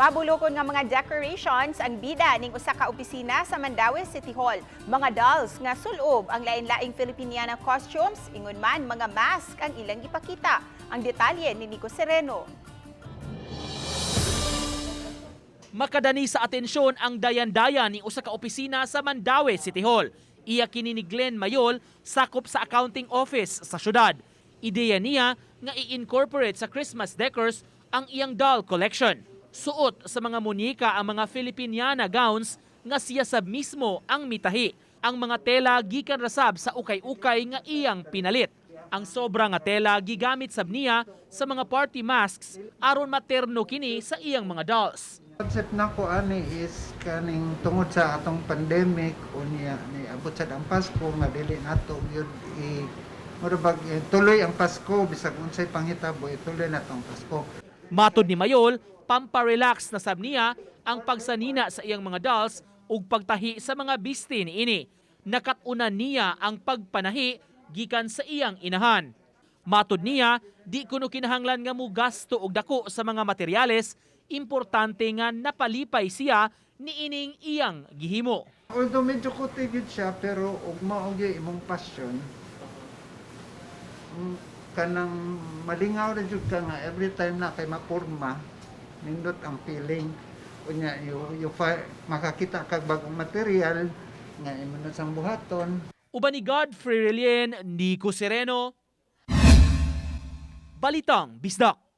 Mabulokon nga mga decorations ang bida ning usa ka opisina sa Mandaue City Hall. Mga dolls nga sulob ang lain-laing Filipiniana costumes, ingon man mga mask ang ilang gipakita. Ang detalye ni Nico Sereno. Makadani sa atensyon ang dayan-dayan ni usa ka opisina sa Mandaue City Hall. Iya kini ni Glenn Mayol, sakop sa accounting office sa syudad. Ideya niya nga i-incorporate sa Christmas decors ang iyang doll collection. Suot sa mga munyeka ang mga Filipiniana gowns nga siya sab mismo ang mitahi. Ang mga tela gikan rasab sa ukay-ukay nga iyang pinalit. Ang sobra nga tela gigamit sab niya sa mga party masks aron materno kini sa iyang mga dolls. Concept nako ani is kaning tungod sa atong pandemic, unya ni abot sad ang Pasko nga dili nato gyud i mura bag, eh, tuloy ang Pasko bisag unsay panghitabo, ituloy nato ang Pasko. Matod ni Mayol, pamparelax na sab niya ang pagsanina sa iyang mga dolls ug pagtahi sa mga bisti niini. Nakat-unan niya ang pagpanahi gikan sa iyang inahan. Matod niya, di kuno kinahanglan nga mugasto og dako sa mga materyales, importante nga napalipay siya niining iyang gihimo. Although medyo kuti gyud siya, pero ug mao gyud imong passion, kanang malingaw ra jud ka nga every time na kay mapurma, nindot ang feeling. Unya you makakita kag bagong material nga imo na sang buhaton. Uban ni Godfrey Relien, Nico Sereno, Balitang Bisdak.